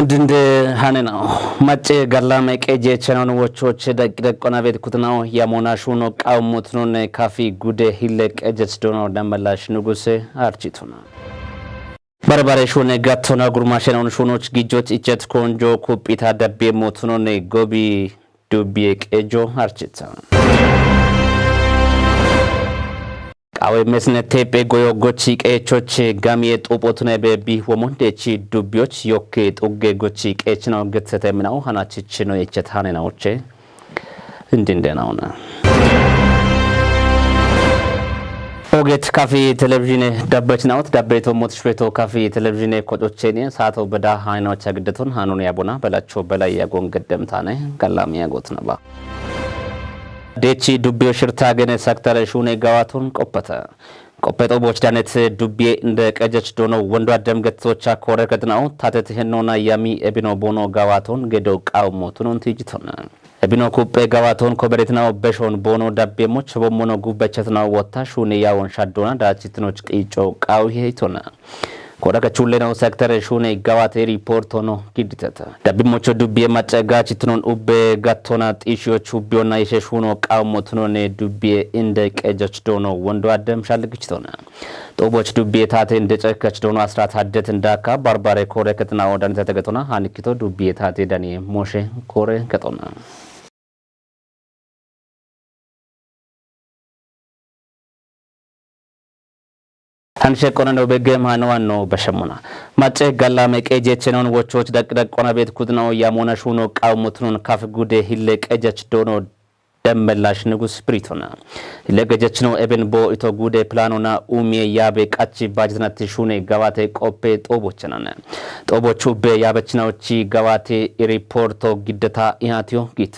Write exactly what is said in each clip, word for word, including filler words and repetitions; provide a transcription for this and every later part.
ድንድ ሀኔ ነው። መጭ ገላመ ቀጀ ቸነውን ወቾች ደቅ ደቆና ቤት ኩትናው የሞና ሹኖ ቃውሙትኑን ካፊ ጉዴ ሂለ ቀጀች ዶኖ ደመላሽ ንጉስ አርቺቱና በርባሬ ሹኔ ጋቶና ጉርማሸነውን ሹኖች ጊጆች እቸት ኮንጆ ኩጲታ ደቤ ሞትኖኔ ጎቢ ዱቤ ቀጆ አርችታ ቃዌ መስነ ቴጴ ጎዮ ጎቺ ቀየቾች ጋሚዬ ጡጶቱነ በቢ ወሞንዴቺ ዱቢዎች ዮኬ ጡጌ ጎቺ ቀየች ነው ግትሰተ ምናው ሀናችች ነው የቸት ሀኔ ናዎቼ እንዲንዴ ናውነ ኦጌት ካፊ ቴሌቪዥን ደበች ናውት። ደበይቶ ሞትሽ ቤቶ ካፊ ቴሌቪዥን ኮጮቼኔ ሳቶ በዳ ሃይኖች አግድቶን ሃኑን ያቦና በላቸው በላይ ያጎን ገደምታነ ቀላም ያጎት ነባ። ዴቺ ዱቤው ሽርታ ገነ ሰክተረ ሹኔ ጋዋቶን ቆፐተ ቆጴጦ ቦች ዳነት ዱቤ እንደ ቀጀች ዶኖ ወንዶ አደም ገትቶቻ ኮረ ገጥናው ታተት ሄኖና ያሚ ኤቢኖ ቦኖ ጋዋቶን ገዶ ቃውሞ ቱኖን ትይጅቶነ። እቢኖ ኩጴ ገባቶን ኮበሬትናው በሾን ቦኖ ዳቤሞች ቦሞኖ ጉበቸትናው ወታ ሹኔ ያወን ሻዶና ዳችትኖች ቅይጮ ቃው ሄይቶና ኮረከ ቹሌነው ሰክተር ሹኔ ገባቴ ሪፖርት ሆኖ ጊድተተ ዳቢሞቾ ዱቤ ማጨጋ ችትኖን ኡቤ ጋቶና ጢሽዮች ኡቤዮና የሸሹኖ ቃውሞ ትኖኔ ዱቤ እንደ ቀጆች ዶኖ ወንዶ አደም ሻልግችቶና ጦቦች ዱቤ ታቴ እንደ ጨከች ዶኖ አስራት ሀደት እንዳካ ባርባሬ ኮረከትና ወዳን ተተገቶና ሀንኪቶ ዱቤ ታቴ ዳኔ ሞሼ ኮረ ገጦና ሀንሸ ቆነነው በገም ሀነዋን ነው በሸሙና ማጨ ጋላ መቀጀች ነውን ወቾች ደቅደቅ ቆና ቤት ኩትናው ያሞና ሹኖ ቃውሙትኑን ካፍ ጉዴ ሂለ ቀጀች ዶኖ ደመላሽ ንጉስ ብሪቶና ሂለ ገጀች ነው ኤቤን ቦ ኢቶ ጉዴ ፕላኖና ኡሜ ያቤ ቃቺ ባጅትናት ሹኔ ገባቴ ቆፔ ጦቦችናነ ጦቦቹ ቤ ያበችናዎቺ ገባቴ ሪፖርቶ ግደታ ኢሃቲዮ ጊተ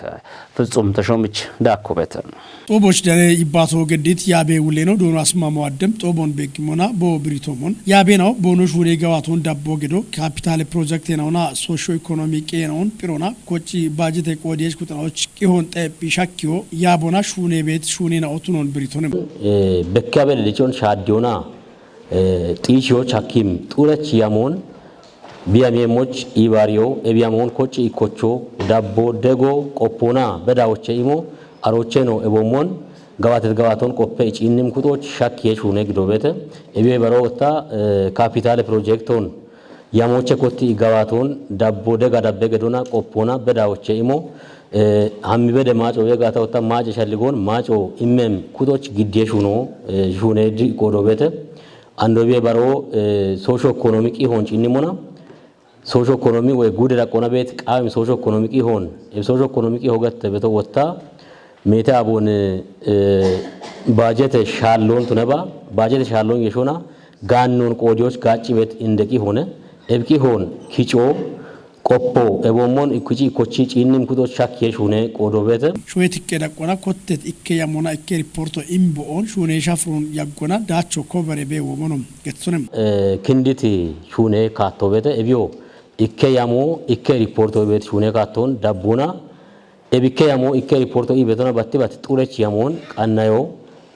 ፍጹም ተሾምች ዳኮበተ ጦቦች ደኔ ይባቶ ገዲት ያቤ ውሌ ነው ዶኖ አስማማው አደም ጦቦን ቤጊሞና ቦ ብሪቶሞን ያቤናው ቦኖሽ ውሌ ገባቶን ዳቦ ገዶ ካፒታል ፕሮጀክት የናውና ሶሾ ኢኮኖሚ ቄናውን ጲሮና ኮቺ ባጀት የቆዲየች ቁጥናዎች ቂሆን ጠቢ ሻኪዮ ያቦና ሹኔ ቤት ሹኔ ናኦቱኖን ብሪቶንም በካበል ልጮን ሻዲዮና ጢሺዎች ሐኪም ጡረች ያሞን ቢያሜሞች ኢባሪዮ ኤቢያሞን ኮጭ ኢኮቾ ዳቦ ደጎ ቆፖና በዳዎቼ ኢሞ አሮቼ ነው ኤቦሞን ገባተት ገባቶን ቆፔ ኢጪንም ኩጦች ሻክ የሹኔ ግዶቤተ ኤቢዮ በሮ ወታ ካፒታል ፕሮጀክቶን ያሞቼ ኮቲ ገባቶን ዳቦ ደጋ ዳቤ ገዶና ቆፖና በዳዎቼ ኢሞ ሀሚ በደ ማጮ የጋታ ወታ ማጨ ሸልጎን ማጮ ኢሜም ኩጦች ግዴ ሹኖ ሹኔ ድ ቆዶቤተ አንዶቤ በሮ ሶሾ ኢኮኖሚክ ኢሆን ጪኒሞና ሶሾ ኢኮኖሚ ወይ ጉደ ዳቆና ቤት ቃም ሶሾ ኢኮኖሚክ ኢሆን ሶሾ ኢኮኖሚክ ኢሆ ገተ በተ ወታ ሜተ አቦን ባጀተ ሻሎን ቱነባ ባጀተ ሻሎን የሾና ጋኖን ቆዲዎች ጋጭ ቤት እንደቂ ሆነ እብቂ ሆን ኪጮ ቆፖ ኤቦሞን ኢኩጪ ኢኮቺ ጪኒም ኩጦ ሻክ የሹኔ ቆዶቤተ። ሾየት ኢኬ ዳቆና ኮቴት ኢኬ ያሞና ኢኬ ሪፖርቶ ኢምቦኦን ሹኔ ሻፍሮን ያጎና ዳቾ ኮበሬ ቤ ወሞኖ ገትሱንም። ክንዲት ሹኔ ካቶቤተ ኤቢዮ ኢኬ ያሞ ኢኬ ሪፖርቶ ቤት ሹኔ ካቶን ዳቡና ኤቢኬ ያሞ ኢኬ ሪፖርቶ ኢቤቶና ባቲ ባቲ ጡሬች ያሞን ቀናዮ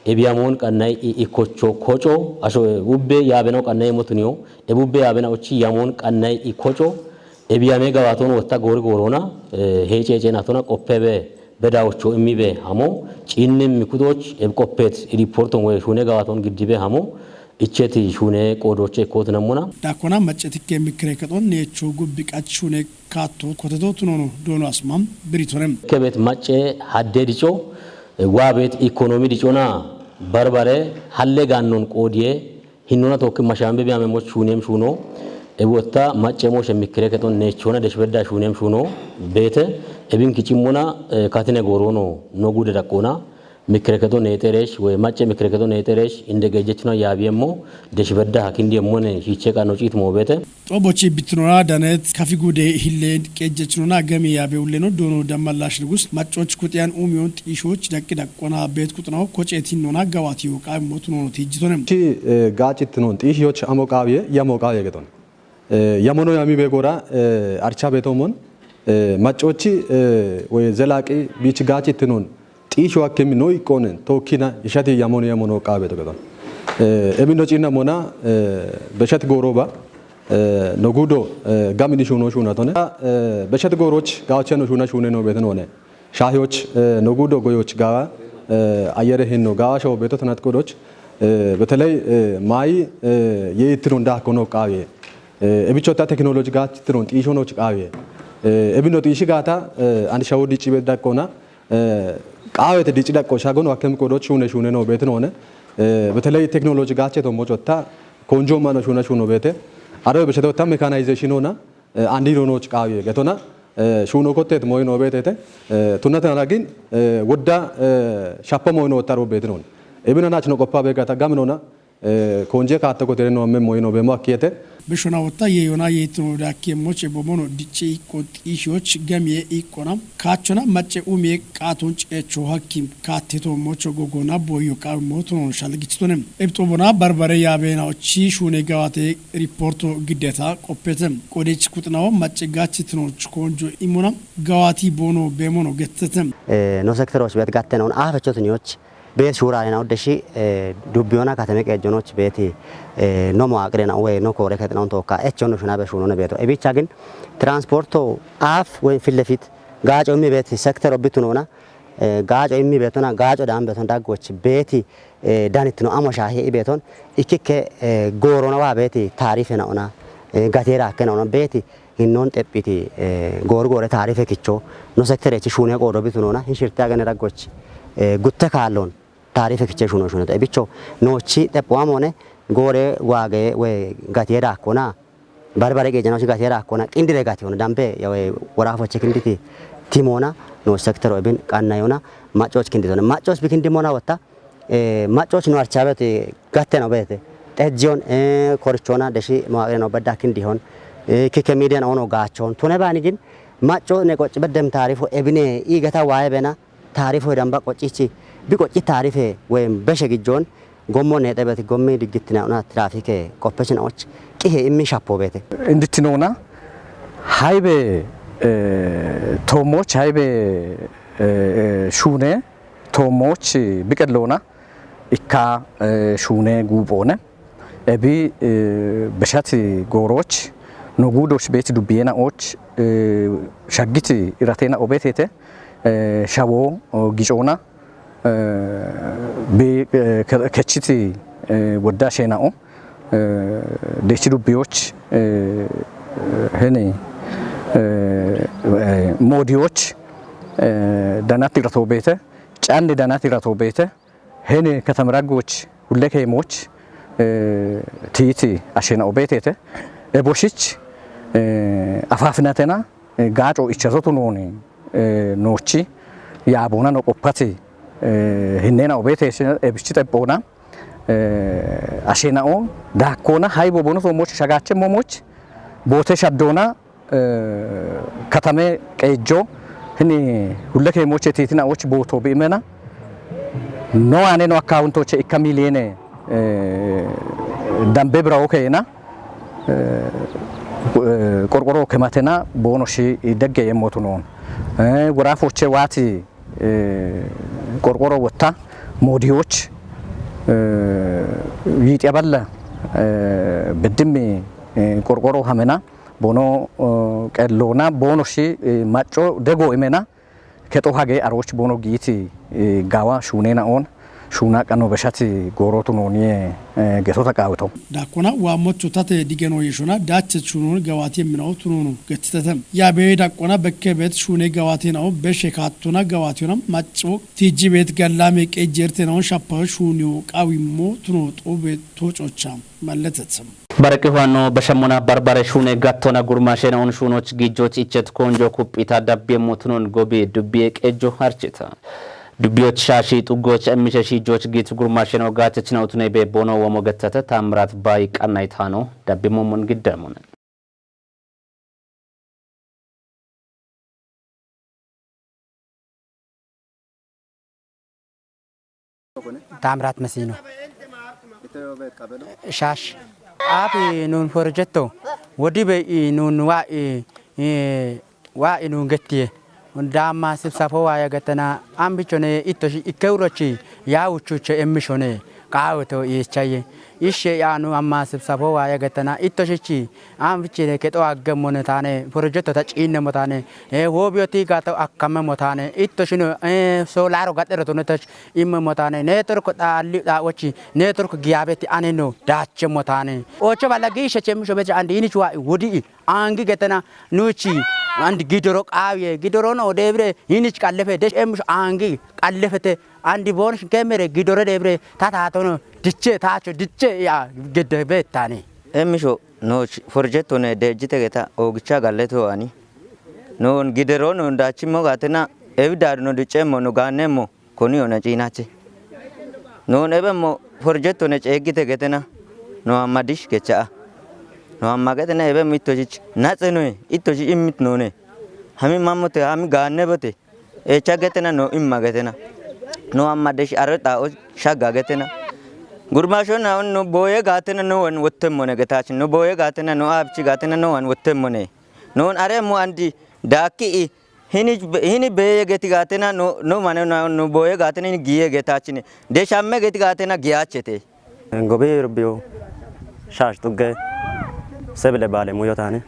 ኤቢያሞን ቀናይ ኢኮቾ ኮጮ አሾ ኡቤ ያቤናው ቀናይ ሞቱኒዮ ኤቡቤ ያቤና ኦቺ ያሞን ቀናይ ኢኮጮ ኤቢያሜ ገባቶን ወታ ጎሪ ጎሮና ሄጨ ጨናቶና ቆፔበ በዳዎቾ ኢሚበ ሀሞ ጪንም ሚኩቶች ኤብቆፔት ሪፖርቶን ወይ ሹኔ ገባቶን ግዲበ ሀሞ ኢቼት ሹኔ ቆዶቼ ኢኮት ነሙና ዳኮና መጨትኬ ምክሬ ከጦን ኔቾ ጉቢ ቃች ሹኔ ካቶ ኮተቶ ቱኖኖ ዶኖ አስማም ብሪቶነም። ከቤት ማጨ ሀዴ ድጮ ዋቤት ኢኮኖሚ ድጮና በርበሬ ሀሌ ጋኖን ቆድዬ ሂኖና ቶክ መሻምቤ ቢያመሞች ሹኔም ሹኖ እቦታ ማጨ ሞሽ የሚክሬ ከጦን ኔቾና ደሽበዳ ሹኔም ሹኖ ቤተ እብን ኪጭሞና ካትነ ጎሮኖ ኖጉደ ደቆና ምክረከቶ ኔጠሬሽ ወይ ማጨ ምክረከቶ ኔጠሬሽ እንደ ገጀችና ያቢየሞ ደሽበዳ ሀኪንዲ የሞነ ሂቼ ቃኖ ጪት ሞቤተ ጦቦቺ ብትኖራ ዳነት ከፊጉዴ ሂሌ ቄጀችኖና ገሜ ያቤ ውሌኖ ዶኖ ደመላሽ ንጉስ ማጮች ኩጥያን ኡሚዮን ጢሾች ደቂ ደቆና ቤት ቁጥናው ኮጬቲኖና ገዋቲዮ ቃ ሞቱኖኖ ቲጅቶነ ቺ ጋጭትኖን ጢሾች አሞቃብየ የሞቃብየ ገጦን የሞኖ ያሚ ቤጎራ አርቻ ቤቶሞን ማጮቺ ወይ ዘላቂ ቢች ጋጭትኖን ጢሾ አከሚ ኖ ይቆነን ቶኪና ይሸት ያሞኖ ያሞኖ ቃቤ ተገጣ ኤሚኖ ጪና ሞና በሸት ጎሮባ Nogudo gamini shuno shunatone. Besheti goroch gaocheno shuna shune no betenone. Shahiyoch nogudo goyoch gawa ayere hinno gawa sho beto tanat godoch. Beteley maayi yeittinon da kono qawiye. Ebichota teknoloji gach tiron xishonoch qawiye. Ebino xishi gata ani shawo dicci be daqqona. Qawete dicci daqqo shagono akkem godoch shune shune no betenone. Beteley teknoloji gache to mochotta konjo mano shuna shuno bete. Aro beshetotta mechanization ona. Andi ronoch qawiye getona. Shuno kottet moyno betete. Tunatana gin wodda shappa moyno taro betenon. Ebina nach no qoppa be gata gaminona. Konje katta kotere no me moyno be mo akiyete. Beshona wotta ye yona ye to da ke moche bomono dicci ikko xishoch gamiye ikkona. Kachona mache umiye qaton cecho hakim katte to mocho gogona boyo qawi motonon shalgichitone. Ebto bona barbare yabena ochi shune gawate riporto giddeta qoppete. Qodech kuxnawo mace gachitinoch konjo imona gawati bono bemono gettete. No sekteroch bet gatten on afechotinoch bet shura ena oddeshi dubbiyona katame qejonoch beti no mo aqrena we no kore ketna on tokka echon shuna be shunone beto. Ebicha gin transporto af we fillefit gaco immi beti sektero bitunona. Gaco immi betona gaco dan beton daggoch beti danitino amo shahi ibeton. Ikkike gorona wa beti tarife na ona gatera akkena ona beti hinnon xephiti gor gore tarife kicho no sektere chi shune qodo bitunona hin shirte agene daggoch gutte kallon tarife kiche shuno shuno te bicho nochi xepho amone gore wage we gatiye dakkona. Barbare qeejanochi gatiye dakkona qindire gati ona dambe yawe worafoche kinditi timona no sektero ibin qannayona macoch kinditona macoch bikindimona wotta. Macoch no archabete gatteno bete xejjon korichona deshi mawaqreno bedda kindihon. Kike midiyan ono gachon tune bani gin maco ne qoc beddem tarifo ebine igata waye bena tarifo damba qocichi bi qoci tarife wem beshe gijjon gommo ne xebet gommi diggitina una trafike qoppechin och qihe immi shappo bete. Indittinona haybe tomoch haybe shune tomoch biqelloona ikka shune guuphone ebi beshati gooroch no guudoch beeti dubbiyena och shaggiti iratena obetete shawo gicoona bi kechiti wodda shena'o dechi dubbiyoch hene moodiyoch danati irato beete canni danati irato beete hene katamira goch hulle keemoch tiiti ashena obetete eboshich afafinatena gaaco ichasotu nooni noochi yaabona no qoppati hinnena obeteshe ebichi xebbona ashena'o daakkona haybo bono soomoch shagache momoch boote shaddoona katame qeejjo hini hulle keemoche tiitina och booto bi'imena no ane no akkaawuntoche ikka miliyeene dambe birawo keena qorqoro kematena boono shi degge yemmotu noon woraafoche waati qorqoro wotta moodiyoch yiixiya balla beddimmi qorqoro hamena bono qelloona boono shi macco dego imena kexo hage aroch boono giiti gawa shuunena on shuuna qano beshati goorotu nooniye getota qaawito. Dakkona waammocho tate digeno yeshona dache shuunon gawati emminawo tunono gettitete. Yaabe dakkona bekke bet shuune gawati na'o beshe kaattona gawatiyona macco tijji bet gallame qejjerte na'o shappa shuuniyo qawimmo tuno xobe tococha malletete. Baraqi huwanno bashammona barbare shuune gattona gurmashe na'on shuunoch gijjoch ichet konjo kuphita dabbiyemmo tunon gobi dubbiye qejjo harchita. Dubbiyoch shaashi xuggoch emmishe shiijjoch giit gurmashe no gaachech na'o tunebe bono womo gettete Taamiraat Baay qannaytaano dabbiyemmo mon giddamone. Taamiraat Masiino. Shaash. Aafi nuun forjetto. Wodibe i nuun waa i waa i nuun gettiye. Daamma sibsafo waaya gettana ambichone ittoshi ikkewurochi yaawuchuche emmishone qaaweto iichaye. Ishshe yaanu amma sibsabo waaye getena itto shichi. Aan fichine kexo aggemmo ne taane, projekto ta ciinnemmo taane, ee, woobiyo tiigato akkamemmo taane, itto shino, ee, soolaaro gaxero tone ta immemmo taane, neetwork xaalli xaawochi, neetwork giyaabeti ane no, daachemmo taane. Ocho balla giishe chemmisho becha andi ini chuwa wudi, angi getena nuchi, andi gidoro qaawiye, gidoro no deebire, ini qallefe, desh emmisho angi qallefete, andi bonus kemere gidore deebire, ta taatono, diche, taacho, diche, ya, gedde bettane. Emmisho, nooch, forjetto ne dejjite geta, oogicha galleto ani. Noon gidero noon daachimmo gaatena, ewi daadu no dicceemmo no gaanneemmo, koni ona ciinache. Noon ebemmo forjetto ne ceeggite getena, no amma dish gecha'a. No amma getena ebemmo itto shich, natse noe, itto shich immit noone. Hami mammote, hami gaannebote. Echa getena no imma getena. No amma desh are xaa'o shagga getena. Gurmashonna on no boye gatena no wan wottemmone getachi. No boye gatena no abchi gatena no wan wottemmone. Non are mo andi daki i. Hini, hini beye geti gatena no, no mane no, no boye gatena hini giye getachine. Deshamme geti gatena giyachete. Gobi Rubbiyo, Shaash Xugge, Sebile Baalemuyo taani,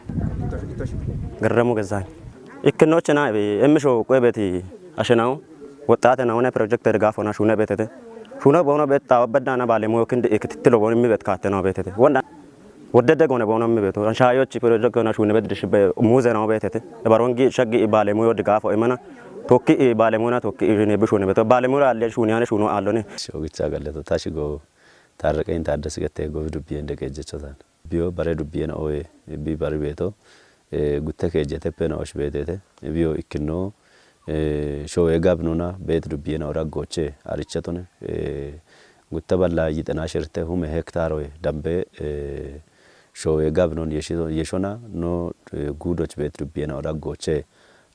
Gerremu Gezaany. Ikkinochena ebi emmisho quebeti ashenaw, woxxate na hone pirojekte degaf hona shune betete. Shune boono betta wabbadana Baalemuyo kindi ikitittilo booni mi bet katte na betete. Wonda wodde degone boono mi beto. Anshaayochi pirojekte hona shune bet dishbe muuze na betete. Ebarongi shaggi Baalemuyo degaf imana. Tokki Baalemuyona tokki shune bishune beto. Baalemuyora alle shune ane shunu allone. Shogicha galleto tashigo. Taarreqeny Taaddasi Gettee Gobi Dubbiyen Deqeejjechotaan. Biyo bare dubbiyen oye bi bari beeto, eh, gutte keejjeteppe na osh beetete. Biyo ikkino, eh, showe gabnona beet dubbiyen oraggoche arichatone, eh, gutta balla yixena sherte hume hektaroye dambe, eh, showe gabnon yeshito-, yeshona no, eh, gudoch beet dubbiyen oraggoche.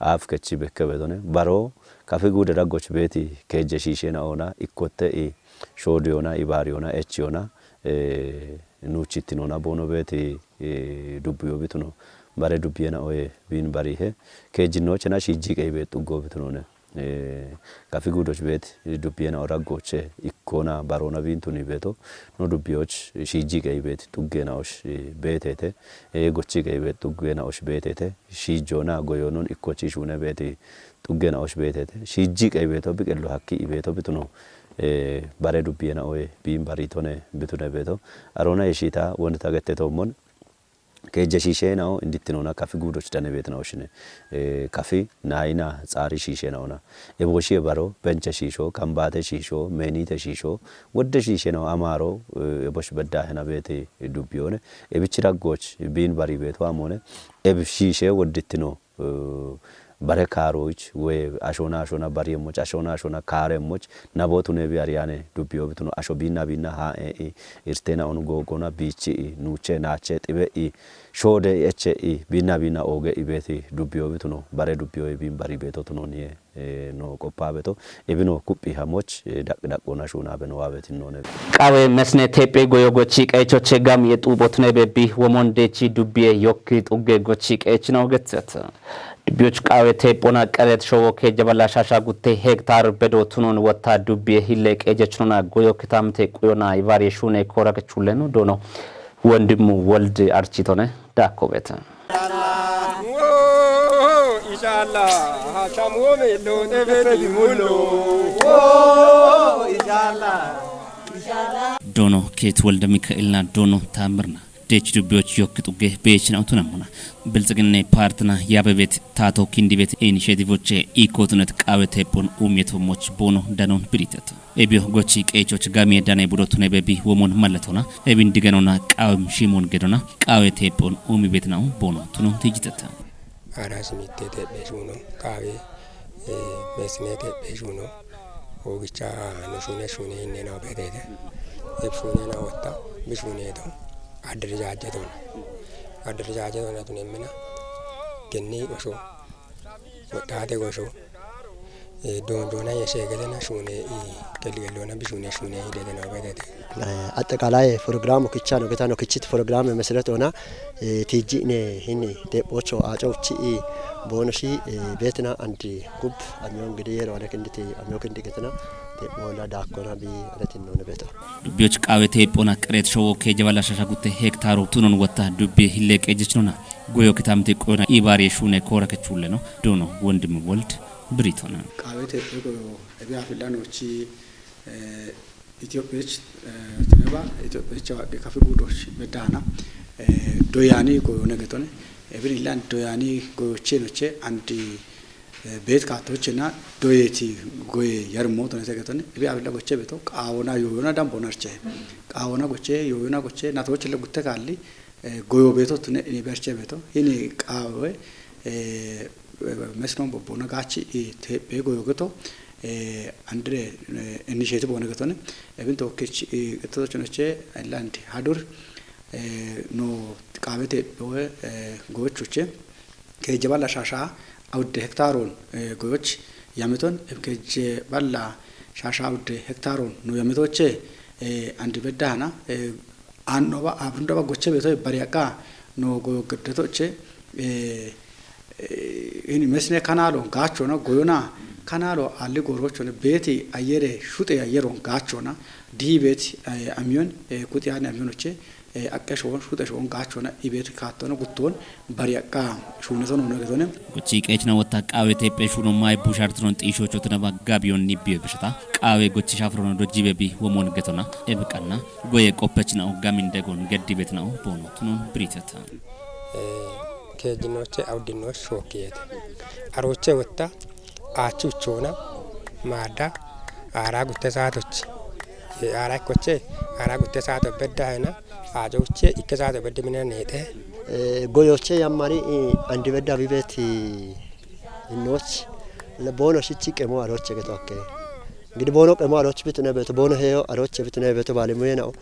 Aaf kechi bekke bedone. Baro kafi gude daggoch beeti keejje shiishena ona ikkotte i shoodiyona, i baariyona, echiyona, eh, nuuchittinona boono beeti, eh, dubbiyo bituno. Bare dubbiyena oye biin barihe. Keejjinnochena shiijji qeyi beet xuggo bitunone. Eh, kafi gudoch beet dubbiyena oraggoche ikkona barona biintuni beeto. No dubbiyoch shiijji qeyi beet xuggena osh, eh, beetete. Eh, gochi qeyi beet xuggena osh beetete. Shiijjona goyonon ikkochi shune beeti xuggena osh beetete. Shiijji qeyi beeto biqillo hakki i beeto bituno, eh, bare dubbiyena oye biin baritone bitune beeto. Arona yeshita wonde tagettetommon. Keejje shiishenao indittinona kafi gudoch dane beetina oshine. Eh, kafi naayina xaari shiishenaona. Eboshiye baro, benche shiisho, kambate shiisho, meenite shiisho, wodde shiishenao amaaro, eh, ebosh bedda hena beeti dubbiyone. Ebich raggoch biin bari beeto amone. Eb shiishe woddittino, eh, bare kaaroch, we ashona ashona bari emmoch, ashona ashona kaare emmoch, nabotune bi ariyane dubbiyo bituno, asho biinna biinna ha e i, irtena onu gogona biichi i, nuuche naache xibe i, shoode i, eche i, biinna biinna oge i beeti dubbiyo bituno, bare dubbiyo i biin bari beeto tunoniye, eh, no qoppa beeto, ebino kuphi hamoch, eh, daq-, daqona shuna beno wabetin none. Qaawe mesne teephe goyo gochi qeechoche gam ye xuubotune bebbi womon deechi dubbiye yokki xugge gochi qeechino getset. Dubbiyoch qaawe teephona qeret showo keejja balla shasha gutte hektar bedo tunon wotta dubbiye hille qeejechnona goyo kitamte quyona ivarie shune koora kechuleno doono. Wondimu Woldi Architone daakko beete. Doono Keet Wolde Mikaa'elna doono Taamirna. Deech dubbiyoch yokki xugge beechina utunemmona. Bilxiginne paartina yaabe beet taato kindi beet inishetivoche ikkotunet qaawe teephon umyeto moch boono danon biritet. Ebiyo gochi qeechoch gamiye dane budo tune bebi womon malletona, ebin digenona qaawem shimon gedona, qaawe teephon umi beetna'u boono tunon tijjiteta. Ara simitte teephe shuno, qaawe, eh, mesine teephe shuno, ogicha no shune shune hinne no beetete. Eb shune no wotta, bi shune to, adderejaajetona. Adderejaajetona tunemmena, kenni osho, woxxaate gosho, eh, doonjoona yeshe gedena shuune, eh, qelliqelloona bi shuune, shuune hidetena bedete. Eh, axxaqalaye pirogiraamu kicha no, geta no kichit pirogiraame mesret hoona, eh, tiijji'ne hini teephocho aaco uchi i boono shi, eh, beetina andi gub amiyo ngidi yeero ane kinditi amiyo kindi getina Te'moola daakkona bi aretinnoone beto. Dubbiyoch qaawe teephoona qereet showo keejjaballa shasha gutte hektaaro tunon wotta dubbi hille qeejjechinona. Goyo kitamti qoyona ibaariye shuune koora kechuulleno doono Wondim Wold Biriitona. Qaawe teephe goyo ebi afillanochi, eh, Itophiyoch, eh, tineba Itophiyoch awaqqi kafi guudoch beddaana, eh, doyaani goyone getone. Ebin illan doyaani goyochenoche andi, eh, beet kaattochena doyeeti goye yarmootone se getone. Ebi afilla goche beto qaawona yooyona dambonarche. Qaawona goche, yooyona goche, natochelle gutte kaalli, eh, goyo beto tune ini berche beto. Hini qaawe, eh, mesnon bobbona gaachi, eh, teephe goyo geto, eh, andre, eh, initiative one getone. Ebin tokkich, eh, qettochenoche, eh, land hadur, eh, no qaawe teephe, eh, goyochuche. Keejjaballa shasha awudde hektaaroon, eh, goyoch yameton, eb keejjaballa shasha awudde hektaaroon no yametoche, eh, andi beddaana, eh, aannoba, abrundaba goche beto bariyaqa no goyo geddetoche, eh, eh, ini mesne kanaalo gaachona, goyona kanaalo alli goorochone, beeti ayyere, shuxe ayyeroon gaachona, dii beeti, eh, amiyon, eh, kuxiyaane amiyonoche, eh, aqqe shoon, shuxe shoon gaachona, ibeeti kaattono guttoon, bariyaqa shuuneto noono getone. Gochi qeechna wotta qaawe teephe shuuno maay bushartinon xiishocho tunaba gabiyon nibbiyo bishata, qaawe gochi shafrono dojjibe bi womon getona, eb qanna, goye qoppechinao gamin degon geddibetinao boono tunon Biriiteta. Eh, keejjinoche awuddino shookkiyeete. Aroche wotta, aachuchoona, maadda, aara gutte saatoch. Eh, aara ikkoche, aara gutte saato beddaena, aajo uche, ikke saato bedde mine neexe. Eh, goyoche yammari, eh, andi bedda bibeti innoch. Le bono shichi qemo aroche getokke. Ngidi bono qemo aroch bitune beto, bono heyo aroche bitune beto bale muyenao.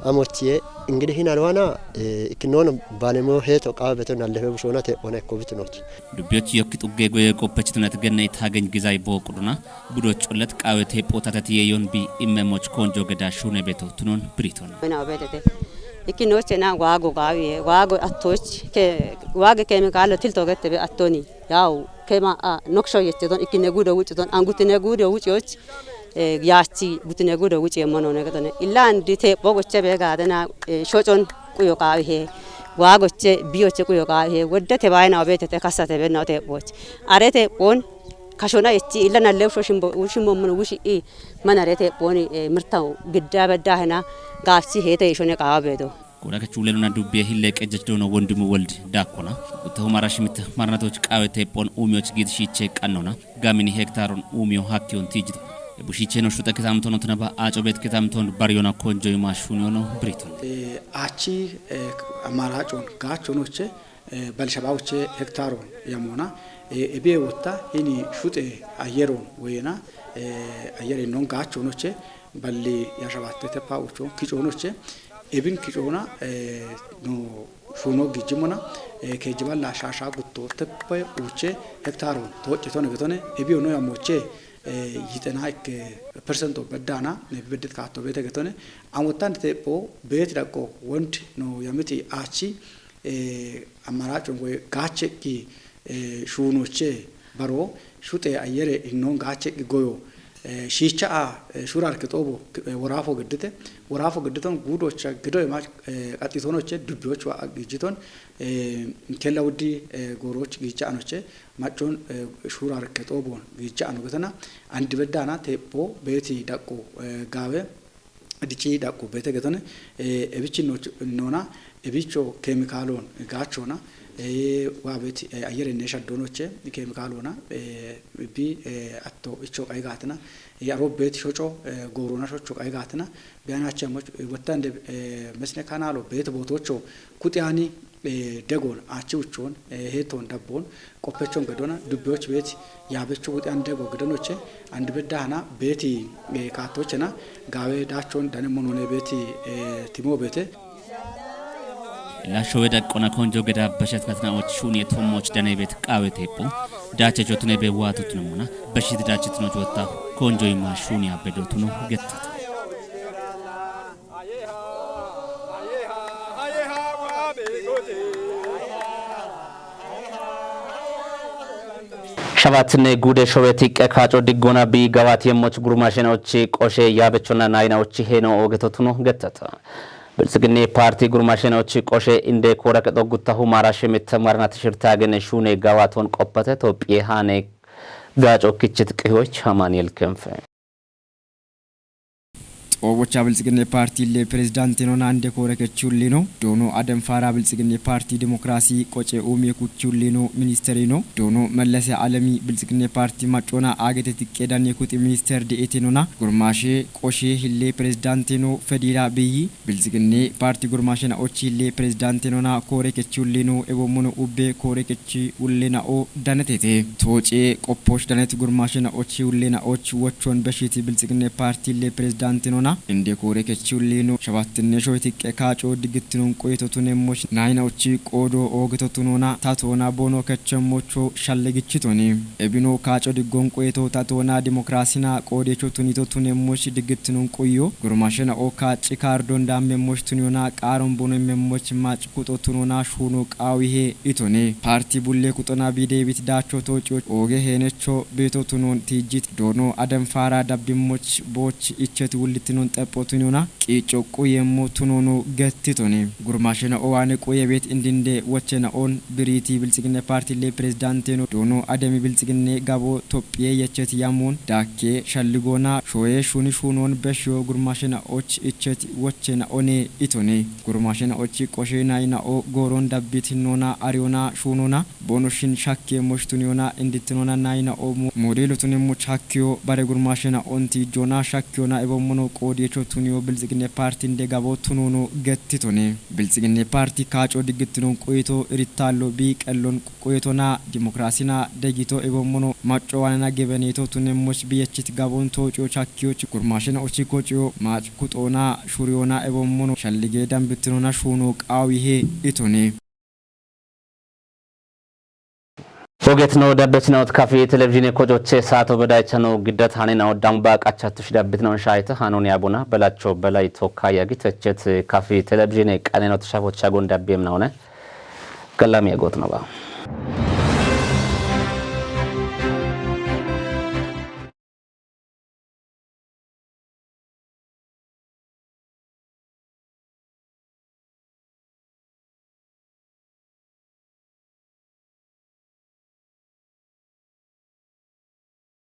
Amochiye, ingidi hinalwana, eh, ikinono balemo heto qaawe beto nallefe bushoona te'ona ikko bitinoch. Dubbiyoch yokki xugge goye qoppechitunet genne itageny gizay booquduna, budoch ollet qaawe teepho tatetiye yon bi immemoch konjo geda shuune beto tunon Biriitona. Wena obetete. Ikkinochena waago gaawiye, waago attoch, ke, waage keemikaalo tilto gette be attoni. Yaw, kema a, noksho yette ton, ikkine gudo wucci ton, angutine gudo wucci och, eh, yaachi gutine gudo wucci yemmono ne getone. Illa andi teepho goche be gaadena, eh, shocon quyo qaawi he. Waa goche, bi goche quyo qaawi he. Wodde te baayina obetete kassate benna o teephoch. Are teephon kashona echi illa nalle usho shimbo, ushimbo mono wushi i manare teephon, eh, mirtaw gidda bedda hena gaafsi he te ishone qaawa beedo. Koda kechuleluna dubbiye hille qejjech doono Wondimu Woldi daakkona. Gutte humara shimit marnatoch qaawe teephon uumiyoch giid shiiche qannona. Gamini hektaaron uumiyo hakkiyon tiijito. Ebu shiicheno shuxe kitamtono tunaba aaco beet kitamton bariyona konjoy maashuniyono Biriton. Eh, achi, eh, amaraacon gaachonoche, eh, balshabawoche hektaaron yamona. Eh, ebiye wotta hini shuxe ayeron woyena, eh, ayere non gaachonoche, balli yashabatte tepa ucho kichonoche. Ebin kichona, eh, no shuno gijimona, eh, keejiballa shasha gutto teppe uche hektaaron toocetone getone, ebiyo no yamoche, eh, yitena ikke persento beddana, ne beddet kaatto beete getone, an wottan teepho beeti daqqo wond no yamiti achi, eh, amaraacon woy gaacheqqi, eh, shuunoche baro shuxe ayere hinnon gaacheqqi goyo, eh, shiicha a, eh, shurarke xoobo, eh, woraafo geddete, woraafo geddeton guudocha gido ema, eh, qaxitonoche dubbiyoch wa gijiton, eh, kella wuddi, eh, gooroch giicha anoche, maccon, eh, shurarke xoobon giicha ano getena, andi beddana teepho beeti daqqo, eh, gaawe, dicci daqqu beete getone, eh, ebichi noch-, nona, ebicho keemikaalon gaachona, eh, waa beeti, eh, ayere ne shaddonoche, keemikaalona, eh, bi, eh, atto icho qai gaatina, eh, aro beeti shoco, eh, goorona shocho qai gaatina, biyanache moch, eh, wottande, eh, mesne kanaalo beeti bootocho kuxiyani, eh, degon, achi uchon, eh, heeton dabbon, qoppechon gedona, dubbiyoch beeti, yaabecho wuxi an dego gedonoche, andi beddahana beeti, eh, kaattochena, gaawe daachon dane monone beeti, eh, timo beete. Illa showe daqqona konjo geda beshetnatna och shuniye tommoch dane beet qaawe teepho. Daache jotune be waatutune mona, beshit daachitno jotta konjo ima shuniya bedotuno gettata. Shabatne gude showeti qe kaco diggona bi gawat yemmoch gurmashenaoch qoshe yabechona naynaoch heno ogetotuno gettata. Bilxigine parti gurmashenaoch qoshe inde kora qexo guttahu mara shemetta marna tishirta gene shune gawaton qoppate Tophiye hane gaco kichit qihoch Amanuel Kenfe. Xoobocha Bilxigine parti le prezidantinona inde kore kechullino doono Adem Faara Bilxigine parti demokrasi qoce umie kuchullino ministerino doono Mellese Alemi Bilxigine parti macona agete tiqqedane kuxi minister de etenona gurmashe qoshe hille prezidantino fedira biyi Bilxigine parti gurmashena och hille prezidantinona kore kechullino ebommono ubbe kore kechi ullena o danetete. Toce qopposh danet gurmashena och ullena och wochon beshiti Bilxigine parti le prezidantinona inde kore kechullino shabatne shoytiqqe kaco diggittinon qoyetotun emmoch nayna och qodo ogetotunona tatona bono kechemmocho shallegichitoni. Ebino kaco diggon qoyeto tatona demokrasina qodecho tunito tunemmoch diggittinon qoyo gurmashena o kaci kardon dammemmoch tuniyona qaron bono emmoch mac kuxo tunona shuno qawihe itone. Parti bulle kuxona bidebit dacho toco oge henecho beto tunon tijjit doono Adem Faara dabbimmoch boch icchet wullittinon xeppo tuniyona qico quyemmo tunono gettitone. Gurmashena o wane quyebet indinde wochena on biriti Bilxigine parti le prezidantino doono Ademi Bilxigine gabo Tophiye yechet yamun dakke shalligona shoye shuni shunon beshiyo gurmashena och icchet wochena one itone. Gurmashena och qoshe nayna o goron dabbit hinona ariyona shunona bono shin shakke moch tuniyona indittinona nayna o mo-, modelo tunemmoch hakkiyo bare gurmashena on tijjona shakkiyona ebommono qodecho tuniyo Bilxigine parti inde gabo tunono gettitone. Bilxigine parti kaco diggittinon qoyito irittallo bi qellon qoyetona demokrasina degito ebommono macco wanena gebeneto tunemmoch biyechit gabon toco chakkiyoch gurmashena och kociyo mac kuxona shuriyona ebommono shallige dambittinona shuno qawihe itone. Oget no dabbetinaot kafi televizine kocoche saato bedaychano giddat hanenao damba qachatush dabbitinaon shayta hanon yabona belacho belay tokka yagit echet kafi televizine qanenot shafocha gon dabbem naone. Gallam yagot no ba.